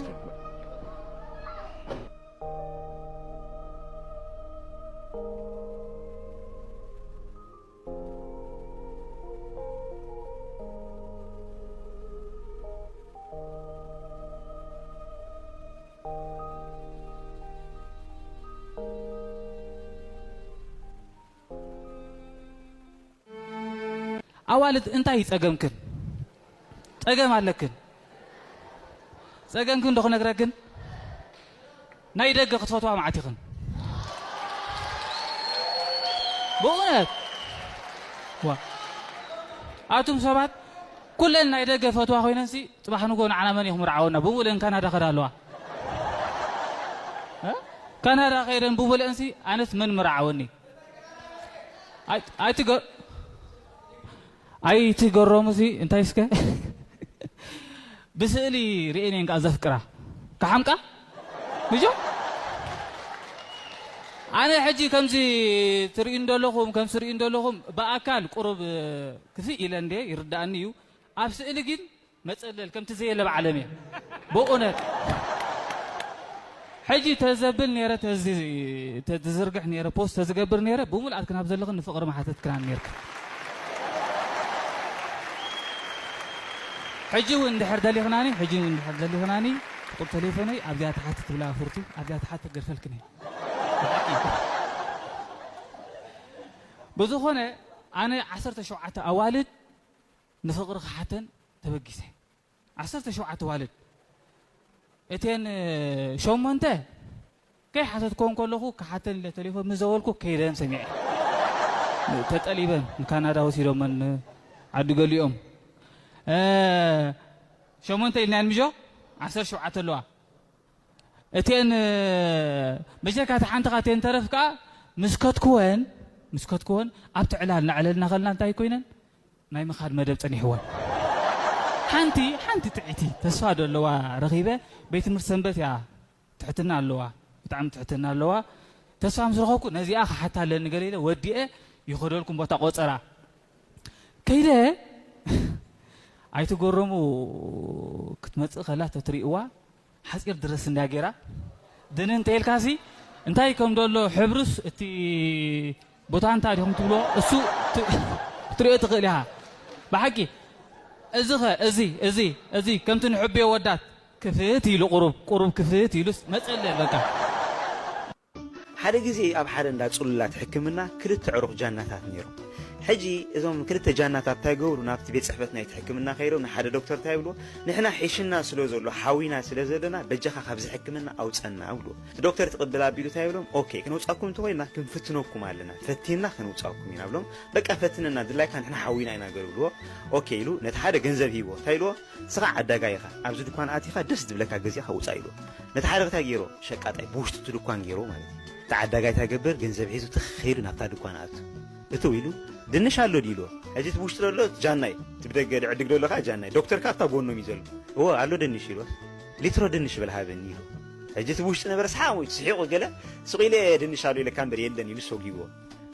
ኣዋልድ እንታይ እዩ ጸገምክን? ጸገም ኣለክን። ጸገምክን ዶ ክነግረክን? ናይ ደገ ክትፈትዋ መዓት ኢኽን። ብእውነት። ዋ። ኣቱም ሰባት፣ ኩለን ናይ ደገ ፈትዋ ኮይነንሲ፣ ጽባሕ ንጎ ንዓና መን እዩ ክምርዓወና? ብሙሉእን ካናዳ ከዳ ኣለዋ። እ? ካናዳ ከይደን ብሙሉእንሲ፣ ኣነስ መን ምርዓወኒ? ኣይ-፣ ኣይትገ-፣ ኣይትገረሙሲ፣ እንታይ እስከ? ብስእሊ ርእየን እየን ከኣ ዘፍቅራ። ከሓምቃ? ምጆ? ኣነ ሕጂ ከምዚ ትርእዩ እንደለኹም፣ ከምዚ ትርእዩ እንደለኹም፣ ብኣካል ቁሩብ ክፍእ ኢለ እንደ ይርድኣኒ እዩ። ኣብ ስእሊ ግን መጸለል ከምቲ ዘየለ ብዓለም እየ። ብእውነት። ሕጂ ተዘብል ነይረ፣ ተዚ-፣ ተዝዝርግሕ ነይረ፣ ፖስት ተዝገብር ነይረ፣ ብምልኣት ክናብ ዘለኽን ንፍቕሪ ምሓተትክናን ነይርክን። ሕጂ እውን እንድሕር ደሊኽናኒ፣ ሕጂ እውን እንድሕር ደሊኽናኒ፣ ቁጥሪ ተሌፎነይ ኣብዚኣ ተሓት ትብላ ፍርቱ፣ ኣብዚኣ ተሓት ተገርፈልክን እየ። ብዝኾነ፣ ኣነ ዓሰርተ ሸውዓተ ኣዋልድ ንፍቕሪ ክሓተን ተበጊሰ። ዓሰርተ ሸውዓተ ኣዋልድ። እተን ሸሞንተ ከይሓተትክወን ከለኹ ክሓተን ኢለ ተሌፎን ምስ ደወልኩ ከይደን ሰሚዐ። ተጠሊበን ንካናዳ ወሲዶመን ዓዲ ገሊኦም። እ፣ ሸሞንተ ኢልናየን ምጆ? ዓሰርተ ሸውዓተ ኣለዋ። እተን መጀካ እታ ሓንቲ ካቴን ተረፍ ከኣ ምስ ከትክወን፣ ምስ ከትክወን ኣብቲ ዕላል እናዕለልና ከልና እንታይ ኮይነን? ናይ ምኻድ መደብ ጸኒሕወን። ሓንቲ፣ ሓንቲ ጥዕይቲ ተስፋ ዶ ኣለዋ ረኺበ፣ ቤት ትምህርቲ ሰንበት እያ፣ ትሕትና ኣለዋ፣ ብጣዕሚ ትሕትና ኣለዋ። ተስፋ ምስ ረኸብኩ ነዚኣ ክሓታ ኣለኒ ገለ ኢለ ወዲኤ ይኸደልኩም ቦታ ቆጸራ። ከይደ ኣይትገረሙ ክትመጽእ ከላ ተትርእይዋ ሓጺር ድረስ እንድያ ገይራ። ድንን እንተ ኢልካሲ እንታይ ከም ደሎ ሕብሩስ እቲ ቦታ እንታይ ዲኹም ትብሎ እሱ ት-፣ ክትርእዮ ትኽእል ኢኻ። ብሓቂ እዚኸ እዚ፣ እዚ፣ እዚ ከምቲ ንሕብዮ ወዳት ክፍት ኢሉ ቁሩብ፣ ቁሩብ ክፍት ኢሉስ መጸለ በቃ። ሓደ ግዜ ኣብ ሓደ እንዳ ጽሉላት ሕክምና ክልተ ዕሩኽ ጃናታት ነይሮም። ሕጂ እዞም ክልተ ጃናታት እንታይ ገብሩ? ናብቲ ቤት ጽሕፈት ናይቲ ሕክምና ከይዶም ንሓደ ዶክተር እንታይ ይብልዎ? "ንሕና ሒሽና ስለ ዘሎ፣ ሓዊና ስለ ዘለና፣ በጃኻ ካብዚ ሕክምና ኣውጸና" ይብልዎ። እቲ ዶክተር ትቕብል ኣቢሉ እንታይ ይብሎም? "ኦኬ፣ ክነውጻኩም እንተኾይንና ክንፍትነኩም ኣለና፣ ፈቲንና ከነውጻኩም ኢና" ብሎም። "በቃ ፈትነና፣ ድላይካ ንሕና ሓዊና ኢና" ገሩ ብልዎ። ኦኬ ኢሉ ነቲ ሓደ ገንዘብ ሂብዎ። እንታይ ኢልዎ? "ንስኻ ዓዳጋይ ኢኻ፣ ኣብዚ ድኳን ኣቲኻ ደስ ዝብለካ ገዚእኻ ውጻእ" ኢልዎ። ነቲ ሓደ እንታይ ገይሮ? ሸቃጣይ ብውሽጢ እቲ ድኳን ገይሮ ማለት እዩ። እቲ ዓዳጋይ እንታይ ገብር? ገንዘብ ሒዙ ትኽ ኢሉ ናብታ ድኳን ኣቱ። እትው ኢሉ፣ "ድንሽ ኣሎ ድዩ?" ኢልዎ። "ሕጂ እቲ ብውሽጢ ዘሎ እቲ ጃናይ፣ እቲ ብደገ ድዕድግ ዘሎ ከኣ ጃናይ፣ ዶክተር ከኣ ኣብታ ጎኖም እዩ ዘሎ። እወ፣ ኣሎ ድንሽ" ኢልዎ። "ሊትሮ ድንሽ በል ሃበኒ" ኢሉ። ሕጂ እቲ ብውሽጢ ነበረ ሰሓቕ ወይ ስሒቑ ገለ፣ ስቕ ኢለ "ድንሽ ኣሎ" ኢለካ እምበር የለን ኢሉ ሰጒግዎ።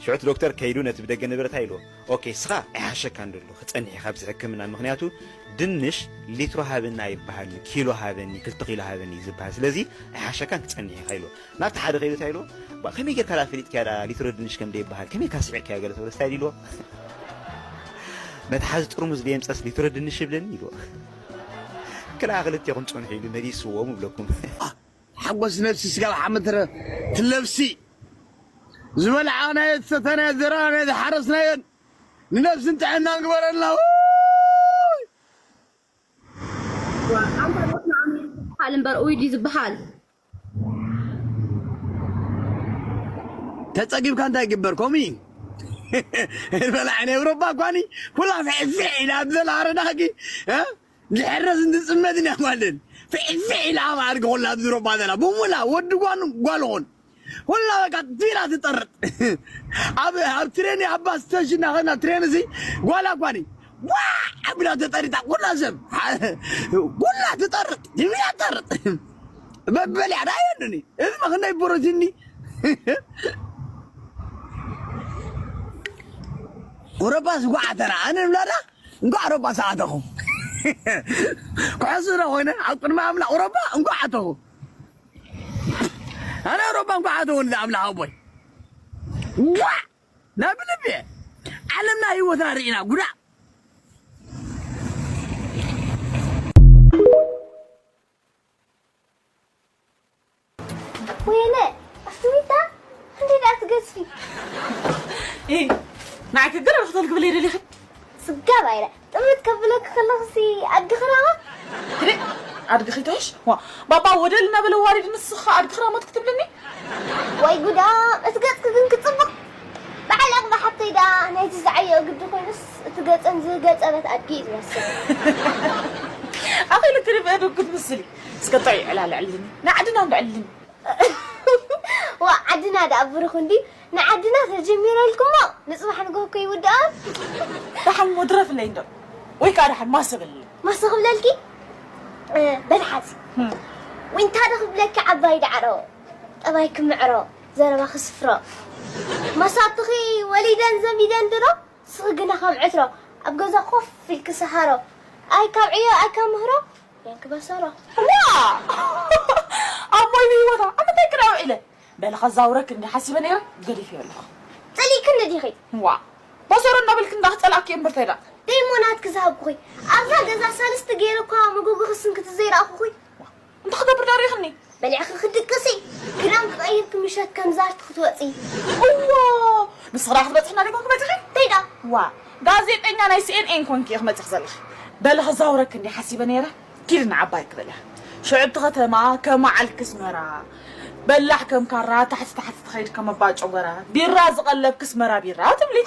ሽዑ እቲ ዶክተር ከይዱ ነቲ ብደገ ነበረ እንታይ ኢልዎ? "ኦኬ፣ እስኻ ኣይሓሸካን ዘሎ፣ ክጸንሕ ኢኻ ኣብዚ ሕክምና፣ ምኽንያቱ ድንሽ ሊትሮ ሃበኒ ኣይበሃልን፣ ኪሎ ሃበኒ፣ ክልተ ኪሎ ሃበኒ እዩ ዝበሃል፣ ስለዚ ኣይሓሸካን፣ ክጸንሕ ኢኻ" ኢልዎ። ናብቲ ሓደ ከይዱ እንታይ ኢልዎ? "ባ፣ ከመይ ጌርካ ደኣ ፈሊጥካያ ደኣ ሊትሮ ድንሽ ከም ደይበሃል? ከመይ ኢልካ ስሒቕካዮ?" ገለ ተብሎ፣ እንታይ ኢልዎ? "መትሓዚ ጥርሙዝ ደየምጸስ ሊትሮ ድንሽ ይብለኒ?" ኢልዎ። "ክልኣ ክልቴኹም ጽንሑ" ኢሉ መሊስዎም እብለኩም። ሓጎስ ነፍሲ ስጋ ብሓመድ ትረ-፣ ትለብሲ። ዝበላዕናዮ፣ ዝሰተናዮ፣ ዝዘራእናዮ፣ ዝሓረስናዮን ንነፍስን ጥዕናን ግበረልና። ውይ! በዓል እምበር ኡይ ድዩ ዝበሃል? ተጸጊብካ እንታይ ይግበር? ከምኡ እዩ። ዝበላዕ ናይ ኤውሮጳ እኳኒ ኩላ ፍሕፍሕ ኢላ ኣብ ዘላ ኣረዳኺ፣ እ? ዝሕረስ እንትጽመድ ኢና ማለት። ፍሕፍሕ ኢላ ኣብ ኣድጊ ኩላ ኣብ ዝሮባ ዘላ። ብሙላ ወዲ ጓኑ ጓል ኾን። ኩላ በቃ ቲራ ትጠርጥ። ኣብ፣ ኣብ ትሬን ኣብ ባስ ስቴሽን እናኸድና ትሬን እዚ ጓል እኳኒ ዋዕ ኣቢላ ተጠሪጣ ኩላ ሰብ። ኩላ ትጠርጥ። ትብያ ትጠርጥ። መበልያ ዳ የንኒ። እዚ መኽነይ ፕሮቲን ኒ። ኦሮፓስ ጓዓተና። ኣነ ምላዳ እንኳዕ ኣውሮጳ ሰዓተኹ። ክሕሱ ዶ ኮይነ ኣብ ቅድሚ ኣምላኽ ኣውሮጳ እንኳዕ ኣተኹ። ኣነ ኣውሮጳ እንኳዕ ኣተኹ ንዛ ኣምላኽ ኣቦይ። ጓዕ! ናብ ልቢ። ዓለምና ህይወትና ርኢና ጉዳእ። ወይነ፣ ኣስሚታ፣ እንዴት ኣትገዝፊ? ኤ፣ ንዓይ ክግረር ክትብል ክብል ይደሊኺ? ስጋብ ኣይረ ጥምት ከብለክ ከለኽሲ ኣድግኽራማ ትሪ ኣድግኺ ተሽ ዋ ባባ ወደል እናበለ ዋሪድ ንስኻ ኣድግኽራማት ክትብልኒ ወይ ጉዳ እቲ ገጽክ ግን ክጽብቕ በዓል ዕቕባ ሓብተይ ደኣ ናይቲ ዝዓየኦ ግዲ ኮይኑስ እቲ ገጸን ዝገጸበት ኣድጊ እዩ ዝመስል ኣኺሉ ክሪበ ድጉት ምስሊ እስከ ጥዑይ ዕላል ዕልኒ ንዓድና እንዶ ዕልኒ ዋ ዓድና ደኣ ብሩኽ እንዲ ንዓድና ተጀሚረልኩሞ ንጽባሕ ንጎ እኮ ይውድኣ ደሓን ሞድረፍለይ እንዶ ወይ ከዓ ደሓን ማሰበለይ ማሰ ክብለልኪ በልሓዚ ዊንታ ዶ ክብለኪ ዓባይ ዳዕሮ ጠባይ ክምዕሮ ዘረባ ክስፍሮ መሳትኺ ወሊደን ዘሚደን ድሮ ስኺ ግና ካብ ዕትሮ ኣብ ገዛ ኮፍ ኢልኪ ሰሃሮ ኣይ ካብ ዕዮ ኣይ ካብ ምህሮ የንክበሰሮ ዋ ኣብ ሞይ ብህይወታ ኣብ ምንታይ ክዳ ውዒለ በለ ከዛውረክ እንዲ ሓሲበ ነይረ ገዲፍዮ ኣለኹ ጸሊእክኒ ዲኺ ዋ በሰሮ እናበልክ እንዳ ክጸላእክ እምበር እንታይ ደኣ ደይሞ ናትኪ ዝሃብኩኺ ኣብዛ ገዛ ሳልስቲ ገይረ እኳ መጎጎ ክስንክቲ ዘይረኣኹኺ እንታይ ክገብር ዳሪኽኒ በሊዕኺ ክድቅሲ ክዳን ክቐይርኪ ምሸት ከም ዛርቲ ክትወፂ እዋ ንስኻ ክትበፅሕና ዲኹም ክመፅኺ ተይዳ ዋ ጋዜጠኛ ናይ ሲኤንኤን ኮንኪ ኢኺ መፅኺ ዘለኺ በሊ ክዛውረኪ እንዲ ሓሲበ ነይረ ኪድ ንዓባይ ክበል እያ ሽዑ እቲ ከተማ ከም ዓልኪ ስመራ በላሕ ከም ካራ ታሕቲ ታሕቲ ትኸይድ ከም ኣባ ጨጎራ ቢራ ዝቐለብኪ ስመራ ቢራ ትብሊ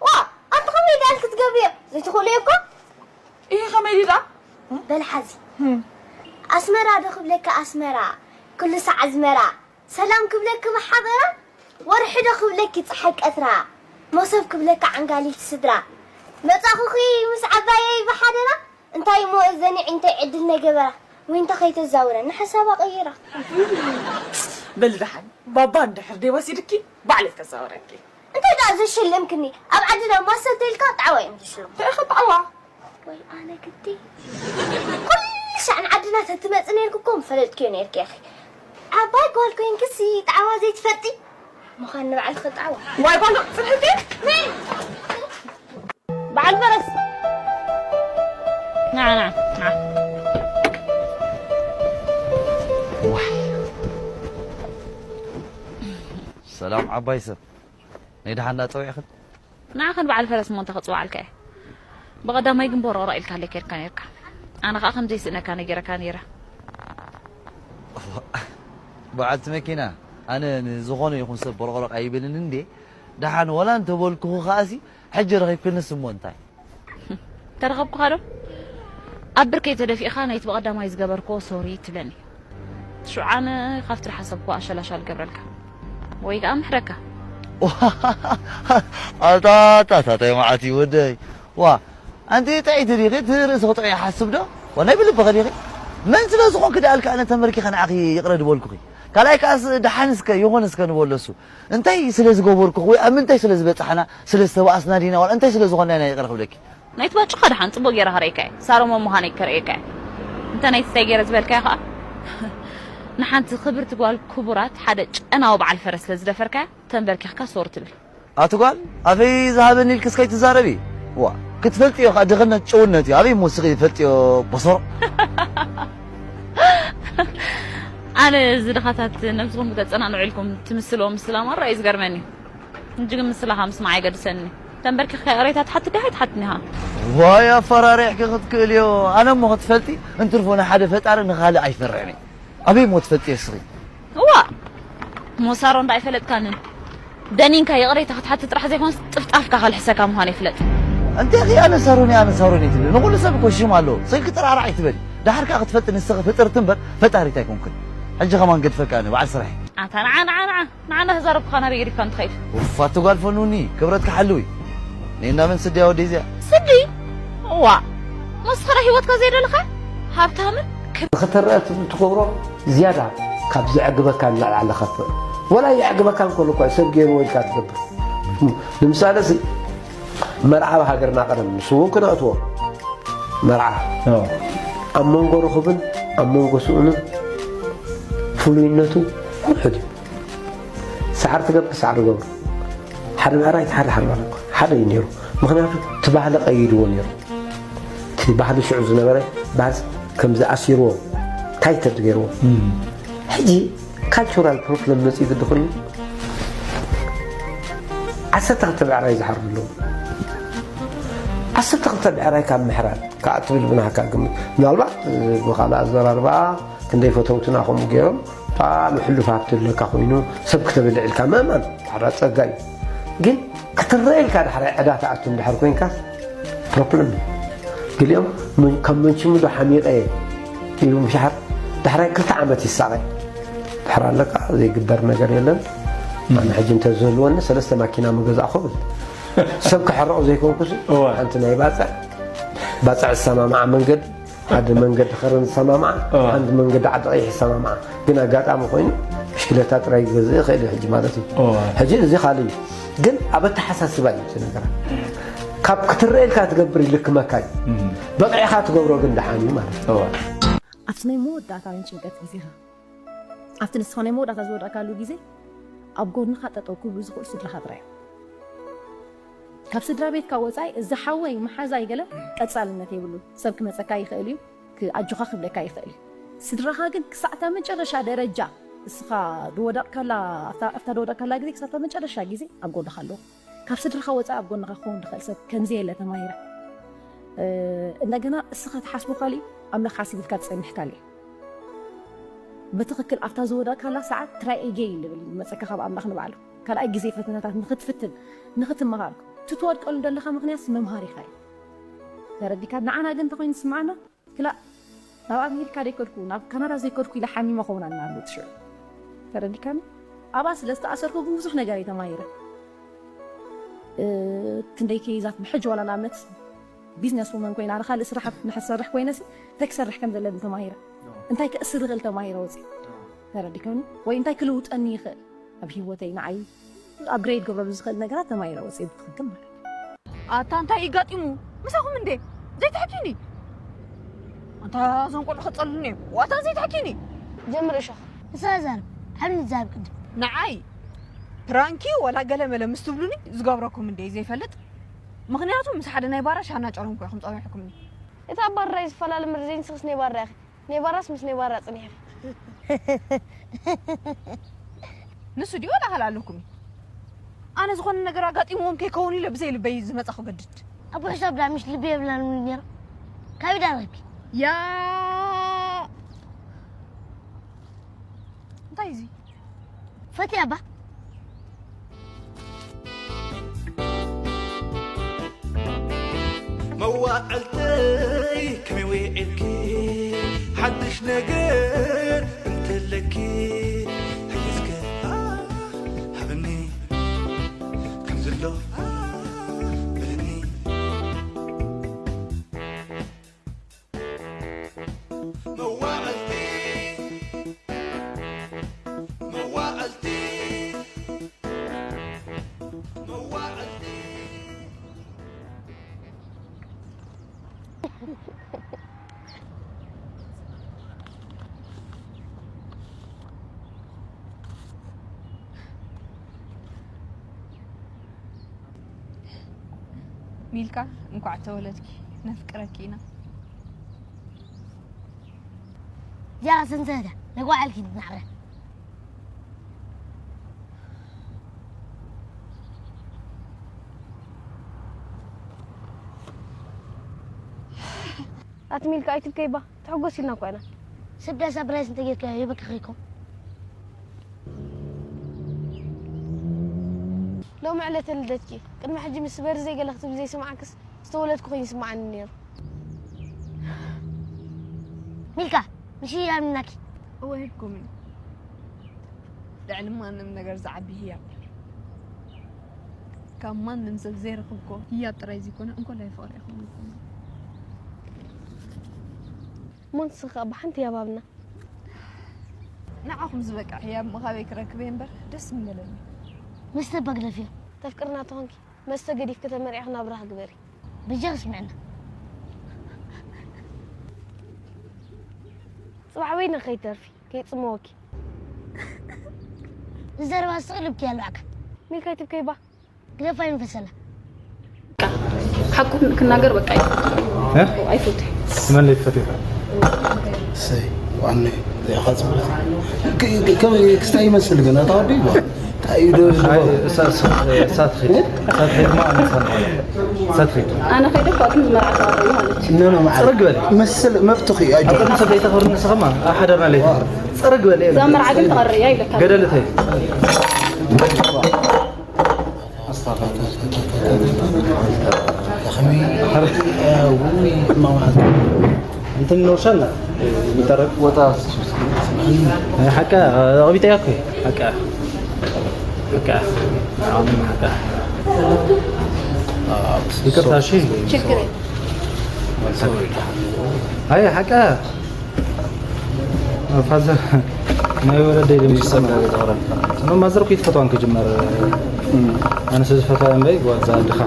ዋ ኣንቲ ከመይ ዳል ክትገብርዮ ዘይትኽእሉ እኮ ይህ ከመይ ዲዳ በል ሓዚ ኣስመራ ዶ ክብለካ ኣስመራ ኩሉ ሳዕ ኣዝመራ ሰላም ክብለኪ ብሓበራ ወርሒ ዶ ክብለኪ ፀሓይ ቀትራ መሶብ ክብለካ ዓንጋሊት ስድራ መፃኹኺ ምስ ዓባየይ ብሓደራ እንታይ እሞ እዘኒ ዒንተይ ዕድል ነይ ገበራ ዊንታ ከይተዛውረ ንሓሳባ ቀይራ በሊ ደሓን ባባ እንድሕር ደይ ወሲድኪ ባዕለይ ከዛውረኪ እንታይ ደኣ ዘሸለምክኒ ኣብ ዓድና ማሰተ ኢልካ ጣዕዋ እዮም ዝሽለሙ እንታይ ኢኺ ጣዕዋ ወይ ኣነ ግዲ ኩሉ ሻዕ ንዓድና ተትመፂ ነይርኩ እኮ ምፈለጥክዮ ነይርኪ ኢኺ ዓባይ ጓል ኮይንክሲ ጣዕዋ ዘይትፈልጢ ምዃን ንባዕልኺ ጣዕዋ ዋይ ጓል ፅንሕቲ በዓል ፈረስ ና ና ና ዋይ ሰላም ዓባይ ሰብ ናይ ደሓን ዳ ፀዊዕኽን ንዓኸን በዓል ፈረስ እሞ እንተ ክፅውዓልካ እየ ብቐዳማይ ግን ቦሮቕሮቕ ኢልካለይ ከድካ ነርካ ኣነ ከዓ ከምዘይስእነካ ነጊረካ ነይረ በዓልቲ መኪና ኣነ ንዝኾነ ይኹን ሰብ ቦሮቕሮቕ ኣይብልን እንዴ ደሓን ወላ እንተበልኩኹ ከዓሲ ሕጂ ረኺብክንስ እሞ እንታይ ተረኸብኩኻ ዶ ኣብ ብርከይ ተደፊእኻ ናይቲ ብቐዳማይ ዝገበርክዎ ሶሪ ትብለኒ ሽዑ ኣነ ካብቲ ዝሓሰብክዎ ኣሸላሻል ገብረልካ ወይ ከዓ ምሕረካ ኣታታታታይ መዓት እዩ ወደይ ዋ ኣንቲ ጥዕይቲ ዲኺ እቲ ርእሲ ክጥዑ ይሓስብ ዶ ወናይ ብልብኺ ዲኺ መን ስለ ዝኾንክ ደኣልካ ኣነ ተመርኪኸ ንዓኺ ይቕረ ድበልኩኺ ካልኣይ ከዓስ ደሓን እስከ ይኹን እስከ ንበሎ እሱ እንታይ ስለ ዝገበርኩ ወይ ኣብ ምንታይ ስለ ዝበጻሕና ስለ ዝተባኣስና ዲና ዋላ እንታይ ስለ ዝኾንና ኢና ይቕረ ክብለኪ ናይቲ ባጭኻ ደሓን ጽቡቕ ገይረ ከርእየካ እየ ሳሮሞ ምዃነይ ከርእየካ እየ እንተ ናይቲ እንታይ ገይረ ዝበልካዮ ኸኣ ንሓንቲ ክብርቲ ጓል ክቡራት ሓደ ጨናዊ በዓል ፈረስ ስለ ዝደፈርካያ ተንበርኪኽካ ሶሪ ትብል ኣቲ ጓል ኣፈይ ዝሃበኒ ኢልክስ ከይትዛረቢ ዋ ክትፈልጥዮ ከኣ ድኽነት ጭውነት እዩ ኣበይ እሞ ስኺ ፈልጥዮ በሰሮ ኣነ እዚ ድኻታት ነብስኹም ክተጸናንዑ ኢልኩም ትምስልዎ ምስላ ማራ እዩ ዝገርመኒ ሕጂ ግን ምስላኻ ምስማዕ ኣይገድሰኒ ተንበርኪኽካ ይቕሬታ ትሓትት ዲኻ ኣይትሓትትን ኢኻ ዋይ ኣፈራሪሕኪ ክትክእልዮ ኣነ እሞ ክትፈልጢ እንትርፎ ንሓደ ፈጣሪ ንኻልእ ኣይፈርሕን እየ ኣበይ እሞ ትፈልጥዮ እስኺ እዋ ሞሳሮ እንዳ ኣይፈለጥካንን ደኒንካ ይቕሬታ ክትሓትት ጥራሕ ዘይኮንስ ጥፍጣፍካ ከልሕሰካ ምዃነይ ፍለጥ እንቴኺ ኣነ ሳሮን እየ ኣነ ሳሮን እየ ትብሊ ንኹሉ ሰብ እኮ ሽም ኣለዎ ስልኪ ጥራዕራዕ ኣይትበሊ ደሓር ከኣ ክትፈልጢ ንስኺ ፍጥርቲ እምበር ፈጣሪት ኣይኮንክን ሕጂ ኸማን ገድፈካ ኣነ በዓል ስራሕ እየ ኣታ ንዓ ንዓ ንዓ ንዓ እንዳተዛረብኩኻ ናበይ ገዲፍካ እንትኸይድ ኡፍ ኣቲ ጓል ፈኑኒ ክብረትኪ ሓልዊ ነይና መን ስድያ ወደይ እዚኣ ስዲ እዋ ሞስ ኸዳ ሂወትካ ዘይደለኻ ሃብታምን ንኽትረአ ትገብሮ ዝያዳ ካብ ዘዕግበካ ንላዕሊ ኣለኻ ትኽእል ወላ የዕግበካ እንከሎ እኳ ሰብ ገይርዎ ኢልካ ትገብር ንምሳሌ ሲ መርዓ ኣብ ሃገርና ቀደም ንሱ እውን ክነእትዎ መርዓ ኣብ መንጎ ርኹብን ኣብ መንጎ ስኡንን ፍሉይነቱ ውሑድ እዩ ሳዕሪ ትገብር ሳዕሪ ገብሩ ሓደ ብዕራይ ሓደ ሓርማን እኳ ሓደ እዩ ነይሩ ምኽንያቱ እቲ ባህሊ ቀይድዎ ነይሩ እቲ ባህሊ ሽዑ ዝነበረ ባህል ከም ዝኣሲርዎ ታይተድ ገይርዎ ሕጂ ካልቸራል ፕሮብለም መፅኡ ግዲ ኮይኑ ዓሰርተ ክልተ ብዕራይ ዝሓርዱ ኣለዉ ዓሰርተ ክልተ ብዕራይ ካብ ምሕራድ ከዓ ትብል ብናህካ ግምት። ምናልባት ብኻልእ ኣዘራርባ ክንደይ ፈተውትና ከምኡ ገይሮም፣ ብጣዕሚ ሕሉፍ ሃብቲ ኣለካ ኮይኑ ሰብ ክተብልዕ ኢልካ ምእማን ሓደ ጸጋ እዩ። ግን ክትረአ ኢልካ ዳሕራይ ዕዳ ትኣቱ እንድሕር ኮይንካስ ፕሮብለም እዩ። ገሊኦም ምን- ከም መንሽሙ ዶ ሓሚቐ እየ ኢሉ ምሽሓር ዳሕራይ ክልተ ዓመት ይሳቐ። ድሕር ኣለካ ዘይግበር ነገር የለን። ኣነ ሕጂ እንተዝህልወኒ ሰለስተ ማኪና ምገዛእኹ ብል። ሰብ ክሕርቕ ዘይኮንኩሲ እወ። ሓንቲ ናይ ባፅዕ ባፅዕ ዝሰማምዓ መንገዲ ሓደ መንገዲ ከረን ዝሰማምዓ እወ። ሓንቲ መንገዲ ዓዲ ቀይሕ ዝሰማምዓ ግን ኣጋጣሚ ኮይኑ ብሽክለታ ጥራይ ይገዝእ ይኽእል እዩ ሕጂ ማለት እዩ እወ። ሕጂ እዚ ካልእ እዩ ግን ኣብ ኣተሓሳስባ እዩ እቲ ነገራት ካብ ክትረኤልካ ትገብር ይልክመካ እዩ እም። በቂዕካ ትገብሮ ግን ደሓን እዩ ማለት እዩ እወ። ኣብቲ ናይ መወዳእታ ናይ ጭንቀት ግዜኻ ኣብቲ ንስኻ ናይ መወዳእታ ዝወደእካሉ ግዜ ኣብ ጎንኻ ጠጠው ክብሉ ዝኽእሉ ስድራኻ ጥራይ እዮም። ካብ ስድራ ቤትካ ወፃኢ እዚ ሓወይ መሓዛይ ገለ ቀፃልነት የብሉ ሰብ ክመፀካ ይኽእል እዩ ኣጆኻ ክብለካ ይኽእል እዩ። ስድራኻ ግን ክሳዕታ መጨረሻ ደረጃ እስኻ ዝወደቕካላ ኣብታ ዝወደቕካላ ግዜ ክሳዕታ መጨረሻ ግዜ ኣብ ጎንኻ ኣለዉ። ካብ ስድራኻ ወፃኢ ኣብ ጎንኻ ክኸውን ዝኽእል ሰብ ከምዘየለ ተማሂረ። እንደገና እስኻ ትሓስቦ ካሊእ ኣምላኽ ሓሲብልካ ትፀንሕ ካሊእ። ብትኽክል ኣብታ ዝወደቕካላ ሰዓት ትራይ ኤጌይን ዝብል እዩ ዝመፀካ ካብ ኣምላኽ ንባዕሉ ካልኣይ ግዜ ፈተነታት ንኽትፍትን ንኽትመሃር ትትወድቀሉ ዘለኻ ምኽንያት መምሃሪኻ እዩ ተረዲካ ንዓና ግን እንተኮይኑ ዝስምዓና ክላእ ናብ ኣሜሪካ ዘይከድኩ ናብ ካናዳ ዘይከድኩ ኢለ ሓሚመ ኸውን ኣናሉ ትሽዑ ተረዲካኒ ኣብኣ ስለ ዝተኣሰርኩ ግን ብዙሕ ነገር እየ ተማሂረ ክንደይ ከይዛት ብሕጂ ዋላ ንኣብነት ቢዝነስ ውመን ኮይና ንካልእ ስራሓት ንክሰርሕ ኮይነሲ እንታይ ክሰርሕ ከም ዘለኒ ተማሂረ እንታይ ክእስር ይኽእል ተማሂረ ወፅእ ተረዲከኒ ወይ እንታይ ክልውጠኒ ይኽእል ኣብ ሂወተይ ንዓይ ኣፕግሬድ ገብረሉ ዝኽእል ነገራት ተማሂረ ወፅእ ብትኽክል ማለት ኣታ እንታይ ይጋጢሙ ምሳኹም እንዴ ዘይትሕኪኒ ኣታ እዞም ቆልዑ ከፀሉኒ እዮም ዋታ ዘይትሕኪኒ ጀምር እሾኽ ንስኻ ዛርብ ሓብኒ ዛርብ ቅድም ንዓይ ፕራንኪ ወላ ገለ መለ ምስ ትብሉኒ ዝገብረኩም እንዴ ዘይፈልጥ ምኽንያቱ ምስ ሓደ ናይ ባራ ሻና ጨረምኩ ኢኹም ፀዊሕኩምኒ እታ ባራ እዩ ዝፈላለ ምርዘይ ንስኽስ ናይ ባራ ኢኺ ናይ ባራስ ምስ ናይ ባራ ፅኒሕኺ ንሱ ድዩ ወላ ካልእ ኣለኩም ኣነ ዝኾነ ነገር ኣጋጢምዎም ከይከውን ኢለ ብዘይ ልበይ ዝመፃኹ ገድድ ኣቦ ሕሳብ ዳ ምሽ ልቢ የብላን ነይሩ ካበይ ዳ ረኺብኪ ያ እንታይ እዚ ፈትያ ባ መዋዕልተይ ከመይ ውዒልኪ ሓድሽ ነገር እንተለኪ ሕጊዝከ ሃብኒ ከምዝሎ በልኒ መዋዕልቲ መዋዕልቲ መዋዕልቲ ሚልካ እንኳዕ ተወለድኪ ነፍቅረኪ ኢና። እዚኣ ሰንሰለታ ነጓዓልኪ ናዕረ ኣቲ ሚልካ ኣይትብከይባ ተሐጎስ ኢልና እኳ ኢና ሰብ ዳሳ ብራይስ እንተጌርካ ይበክኺ እኮ ሎሚ ዕለተ ልደትኪ ቅድሚ ሕጂ ምስ በርዘይ ገለ ክትብሊ ዘይሰማዕክስ ዝተወለድኩ ኮይኑ ይስምዓኒ ነይሩ። ሚልካ፣ ንሽያብ ናኪ። እወ ሂብኩምኒ። ልዕሊ ማንም ነገር ዝዓቢ ህያብ። ካብ ማንም ሰብ ዘይረኸብክዎ ህያብ ጥራይ ዘይኮነ እንኮላይ ፍቕሪ ኢኹም ሂብኩምኒ። እሞ ንስኺ ከኣ ብሓንቲ ህያብ ሃብና። ንዓኹም ዝበቅዕ ህያብ እሞ ካበይ ክረክብ እየ እምበር ደስ ምበለኒ። መስተ እባ ግደፍዮ። ተፍቅርና ተኾንኪ መስተ ገዲፍኪ ተመርዒኺ ናብራኺ ግበሪ። በጃኺ ስምዕና። ጽባሕ በይንኺ ከይትተርፊ ከይጽመወኪ። እዚ ዘረባ ስቕ ኢሉ ብኪ ኣለዋካ። ሚልካ ኣይትብከይባ። ግደፋ ይንፈሰላ። ሓቁ ክናገር በቃ ኣይፈቱ ኣይፈቱ መን ለይፈትካ ሰይ ዋነ ያኻ ጽብለት ከመይ ክስታይ ይመስል ግን ኣታ ወዲ እንታይ እዩ ዶ እሳት ኸይድ እሳት ኸይድ ማ ኣነሳን ሳትሪ ኣነ ከይደ ካብቶም ዝመርዓ ተቐረቡ ማለት እዩ። ኖ ኖ ማዕረ ጽርግ በል። መሰል መብትኺ እዩ ኣጆ ኣብ ቅድሚ ሰብ ዘይተኸብርኒ ንስኸማ ኣብ ሓዳርና ለይተኸብር። ጽርግ በል። እየ እዛ መርዓ ግን ተቐርያ ኢለካ። ገደልተይ ከመይ ውይ ሕማማት እንትን ንወርሻና ይጠረቅ ወጣ ሓቃ ኣቕቢጠያ እኮ ሓቃ ሓቃ ሓቃ ይቅርታ እሺ ችግር የለም። ኣይ ሓቃ ፋዘር ናይ ወለደይ ድምፂ ይሰማ እኖ ማዘር ኩ ይትፈትዋን ክጅመር ኣነ ስዝፈትዋ እምበይ ጓዛ ድኻ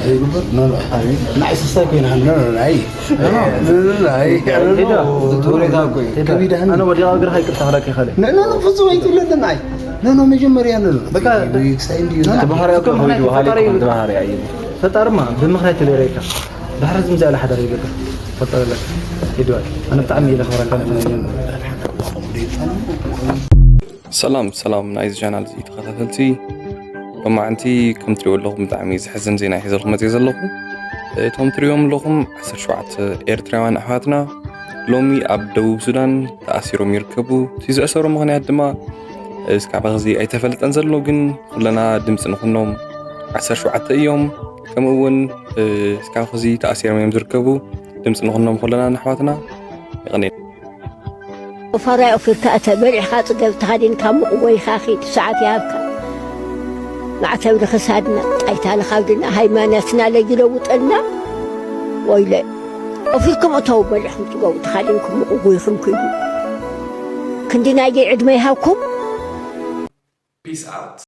ዘይግበር ኖ ኖ ንዓይ ስስታይ ኮይና ኖ ኖ ናይ ሄዳ ተወሬታ እኮ እዩ ከቢዳህን ኣነ ወዲቓ እግርኻ ይቅርታ ክላክ ይኸለ ኖ ኖ ፍጹም ኣይትብለለና ኣይ ኖ ኖ መጀመርያ ኖ ኖ በቃ ክሳይ እንዲዩ እቲ ባህርያ እኮ እስከ ከይዱ ምኽንያት ሃሊኩም ፈጣሪ እቲ ባህርያ እዩ ፈጣርማ ብምኽንያት ይበረካ ድሕሪ ዝምዚ ያለ ሓዳር ይገብር ፈጠረለካ ሂድዋል ኣነ ብጣዕሚ ኢለ ክብረካ ሰላም ሰላም ናይዚ ቻናል እዚ ተኸታተልቲ ሎማዓንቲ ከም ትሪእዎ ኣለኹም ብጣዕሚ ዘሕዝን ዜና ሒዘልኩም መፅእ ዘለኹ እቶም ትሪእዎም ኣለኹም ዓሰርተ ሸውዓተ ኤርትራውያን ኣሕዋትና ሎሚ ኣብ ደቡብ ሱዳን ተኣሲሮም ይርከቡ እቲ ዝእሰሩ ምኽንያት ድማ እስካብ ሕዚ ኣይተፈለጠን ዘሎ ግን ኩለና ድምፂ ንኹኖም ዓሰርተ ሸውዓተ እዮም ከምኡ እውን እስካብ ሕዚ ተኣሲሮም እዮም ዝርከቡ ድምፂ ንኹኖም ኩለና ንኣሕዋትና የቐኔ ፋራይ ኦፊርካ እተ በሊዕካ ፅገብ ተኻዲንካ ሙቕ ጎይኻ ኺድ ሰዓት ይሃብካ ማዕተብ ንኽሳድና ጣይታ ንኻብድና ሃይማኖትና ለይለውጠልና ወይለ ኦፊርኩም እተው በሊዕኩም ፅገቡ ተኻዲንኩም ሙቕ ጎይኹም ኪዱ ክንዲ ናይገይ ዕድመ ይሃብኩም Peace out.